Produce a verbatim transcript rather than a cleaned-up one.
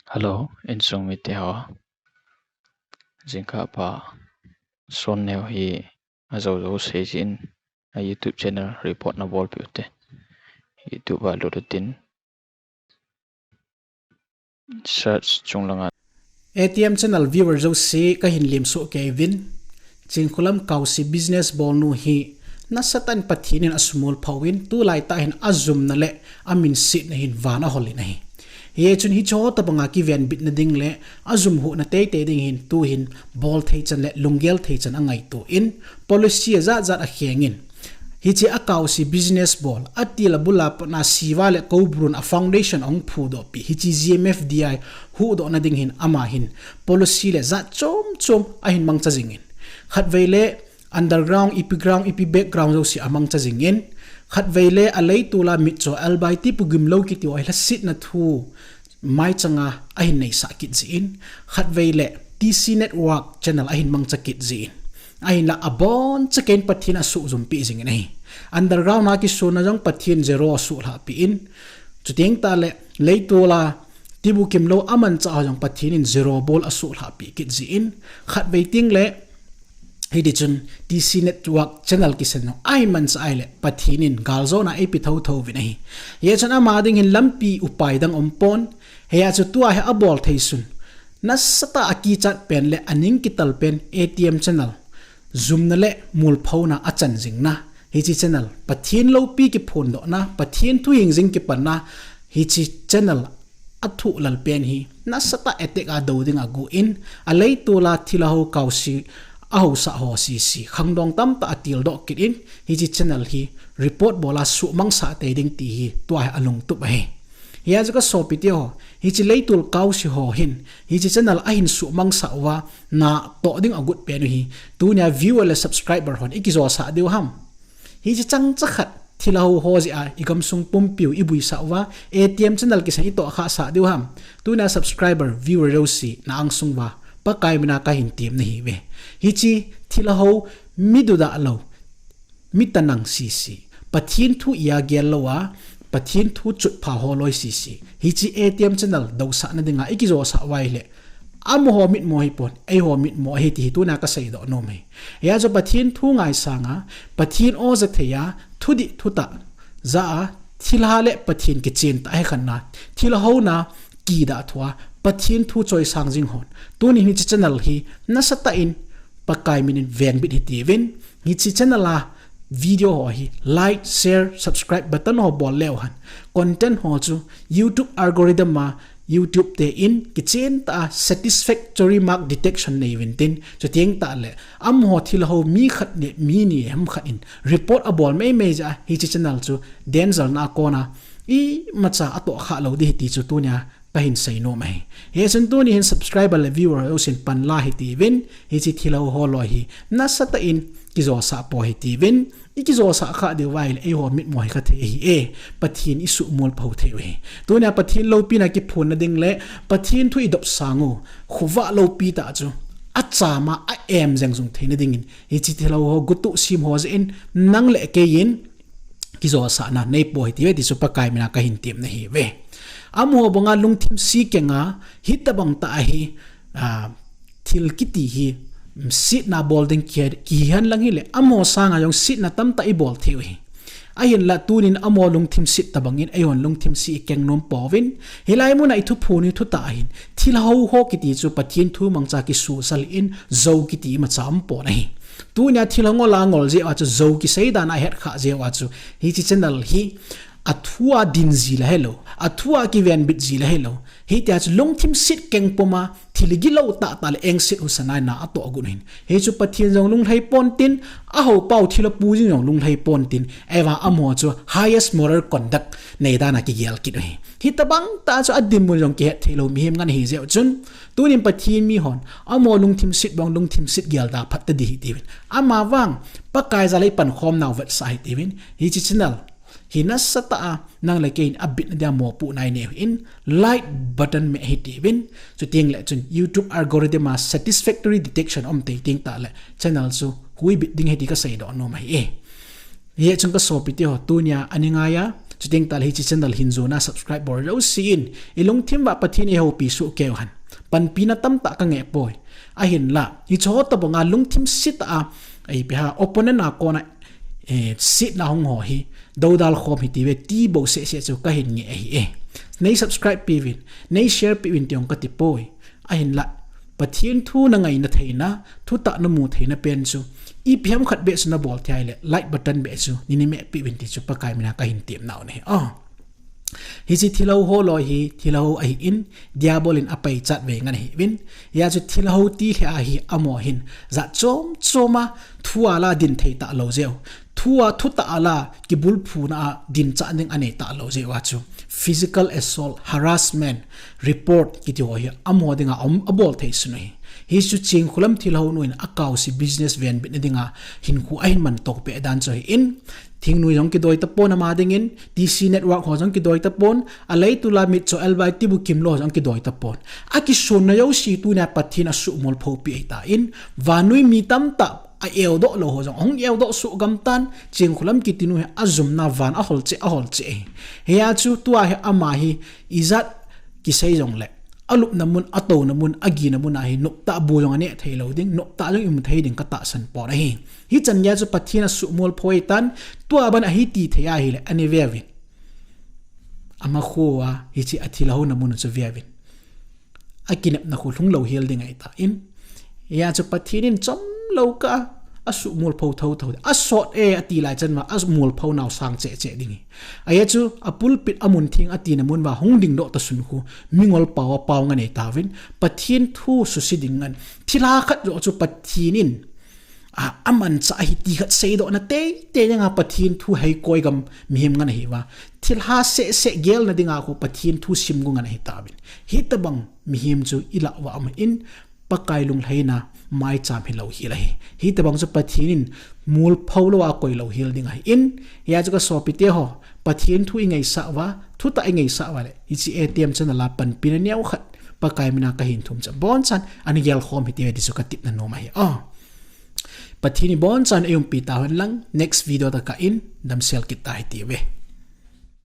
Hello, insung mite ho. Jingkah pha Sonneo hi ajou jou sei jin a YouTube channel report na bolpeh ute. YouTube a lut utin search chung langa. A T M channel viewer jouse kahin lemsuh kei uvin. Chingkhulam Kausi business bolnu hi nasatah in Pathen in asumil pha uvin, tulai tah hin ajumna le aminsetna hin van ahol in ahi. Hichun hiche tobanga kivenbitna ding le ajumhuhna teitei ding hin tuhin bol thei chan le lunggel thei chan angaito in, policy ajat jat akheng in. Hiche a Kausi business bol, atil abul a patna Siva le Kouburun a foundation ahung phudoh pi, hiche G M F D I huhdohna ding hin ama hin policy le jat chom chom ahin mangcha jing in. Khatvei le underground, ipi ground, ipi background jouse amangcha jing in. Khatvei le aleitol a mitcho Albai Tipu Gimlou kiti ho hi lhasetna thu maichanga ahin neisah kit jin. Khatvei le T C Network channel ahin mangcha kit jin. Ahinla aboncha keiyin Pathen asuhjumpi jing in ahi. Underground a kisonna jong Pathen zero asuhlhah pi in. Chuteng tah le leitol a Tipu Gimlou amanchah ho jong Pathen in zero bol asuhlhah pi kit jin. Khatvei teng le hiti chun T C Network channel kisan jong ahin manchah ahile Pathen in galjona eipe thotho uvin ahi. Hichun ama ding hin lampi upai dang umpon. Hia chu tua hi abol thei sun. Nasatah a kichat pen le aning kital pen A T M channel jumna le molphona achan jingna. Hiche channel Pathen loupi kiphondohna, Pathen thu hing jing kipanna, hiche channel athuhlal pen hi nasatah a attack a do ding agon, aleitol a thilha ho Kausi ahousah ho sese khangdong tamtah atildoh kit in, hiche channel hi report bol a suhmangsah tei ding ti hi tua hi alungtup ahi. Hia chu ka sopite ho, hiche leitol Kausi ho hin hiche channel ahin suhmangsah uva natoh ding agot pen u hi, tunia viewer le subscriber hon ikijosah diu ham? Hiche chang chakhat thilha ho jeh a igamsung pumpiu ibuisah uva, A T M channel kisan itohkhah sah diu ham? Tunia subscriber, viewer jouse na angsung uva Pakai mina kahin temna ahiuve. Hiche thilha ho, mi dudah lou, mi tanang sese, Pathen thu iya gel lou a, Pathen thu chotpha holoi sese, hiche A T M channel dousahna dinga ikijosah uva ahile, amaho mitmo hipon, eiho mitmo ahi ti hi tunia kaseidoh nom ahi. Hia chu Pathen thu ngaisang a, Pathen o ja thei a, thudih thutah ja a, thilha le Pathen kichen tah a hekhenna, thilha houna kidah thua, Pathen thu choisang jing hon, tunin hiche channel hi nasatah in Pakai minin vengbit hitiuvin, hiche channel a video ho hi like, share, subscribe button ho bol leu hen, content ho chu YouTube algorithm a YouTube te in kichen tah a satisfactory mark detection nei uvin tin, chuteng tah le amaho thilha ho mi khat le mi ni ham khat in report abol meimei jeh a hiche channel chu danger na a kona imacha atohkhah lou ding ahi ti chu tunia kahin seinom ahi. Hichun tuni hin subscriber le viewer jousen panla hitiuvin, hiche thilha ho holoi hi nasatah in kijosah poi hitiuvin, ikijosah khah diu ahile eiho mitmo hi kha thei ahi e, Pathen isuhmil pha thei u ahi. Tunia Pathen loupina kiphonna ding le Pathen thu idopsang u khovah loupi tah chu achama a-em jeng jung theina dingin, hiche thilha ho gutuh sem ho jeh in nang le keiyin kijosahna neipoi hitiuve ti chu Pakai mina kahin temna ahiuve. Amaho banga lungthim se kenga, hitobang tah a hi, a, thil kiti hi, um, setna bol ding kihe, kihen lang hile, amaho sanga jong setna tamtah ibol thei u ahi. Ahinla tunin amaho lungthim se tobangin, eihon lungthim se ikeng nom pouvin, hilai muna ithuphon u thutah ahin, thilha ho ho kiti chu Pathen thu mangcha kisosal in, jou kiti imacha umpon ahi. Tunia thilha ngol a ngol jeh uva chu jou kisei dan a hetkhah jeh uva chu hiche channel hi athu a din ji la helou, athu a kivenbit ji la helou. Hitia chu lungthim se keng puma thil gilou tah tah le engset husa nai na atoh agot u ahin. Hichu Pathen jong lunglhai pon tin, ahou pau thilha pu jing jong lunglhai pon tin, ahivang amaho chu highest moral conduct nei dan a kigel kit u ahi. Hitobang tah chu adinmun jong kihet thei lou mihem ngen ahi jeh u chun, tunin Pathen mi hon, amaho lungthim se bang lungthim se gel da phat ta ding hitiuvin. Amavang, Pakai jal a ipankhom nau vetsah hitiuvin. Hiche channel hi nasatah a nang le keiyin abitna dia mopohna inei u ahin, like button meh hitiuvin. Chuteng le chun YouTube algorithm a satisfactory detection um tei teng tah le channel chu huibit ding ahi ti kaseidoh nom ahi e. Hichun ka sopite ho, tunia ani ngai a, Chuteng tale hiche channel hin jona subscribe bol jouse in, ilungthim uva Pathen in eihoupi soh keiyu hen. Panpina tamtah kange poi. Ahinla, hiche ho tobanga lungthim setah a, ipi ham, opponent a kona, eh, setna hung ho hi, doudal khom hite ve ti bou seh seh chu kahin nge ahi e. Nei subscribe peh uvin, nei share peh uvin ti jong kati poi. Ahinla, Pathen thu nangaina theina, thutah namu theina pen chu, ipi ham khat beh chu nabol thei le, like button beh chu nei meh peh uvin ti chu Pakai mina kahin temna u ahi. Ah. Hiche thilha ho loi hi, thilha ahin, Diabol in apaichat ve ngen ahiuvin. Hijeh chun thilha ti lheh ahi, amaho hin jat chom chom a, thu a la din thei talou jeh u. Thu a, thutah a la kibulphuna a din chan ding anei talou jeh uva chu physical assault, harassment, report kiti ho hi amaho dinga um, abol thei sun u ahi. Hichu Chingkholam thilha nu in akaose business venbitna dinga hinkho ahin man toh peh dan chu ahin, thingnoi jong kidoi tapon ama dingin, T C network ho jong kidoi tapon, alei tula Mitcho, Elvai, Tibukim lo jong kidoi tapon. Akisonna jouse tunia Pathen in asuhmolpho peh ahitan, vannoi mi tamtah a eudoh lou ho jong ahung eudoh soh gam tan, Chingkholam kiti nu hi ajumna van ahol cheh, ahol cheh ahi. Hijeh chun tua hi ama hi ijat kisei jongle, alupna mun, atouna mun, agina mun a hi noptah bu jong aneh thei lou ding, noptah jong imu thei ding katahsan pon ahi. Hichan geiya chu Pathen in asuhmolpho ahitan, tua ban ahi ti thei ahile, anei ve uvin. Ama kho a, hiche athilha na mun u chu ve uvin. Akinepna khu lhung lou hel ding ahitan. Hijeh chun Pathen in chomlou kah a, asuhmolpho thotho. Asot e ati lai chan uva, amolpho nau sang cheh cheh ding ahi. Ajeh chu, a pulpit a mun theng atina mun uva, hung dingdoh ta sun khu, mingol pao a pao ngen ahi tauvin. Pathen thu suse ding ngen. Thilha khat joh chu Pathen in, a, amanchah ahi ti khat seidohna teitei dinga Pathen thu hei koi gam mihem ngen ahi uva. Thilha seh seh gelna dinga khu Pathen thu sim gu ngen ahi tauvin. Hitobang mihem chu ilah uva aum in, Pakai lunglhaina maicham hilou hel ahi. Hitobang chu Pathen in molpho lou a koi lou hel ding ahin. Hijeh chun kasopite ho, Pathen thu ingaisah uva, thutah ingaisah uva le, hiche A T M channel a panpina neo khat Pakai mina kahin thum chu abonchan ana gelkhom hite ve ti chu katepna nom ahi. Oh. Pathen in abonchan eiumpi tahen lang, next video tah kah in damsel kit ta hite ve.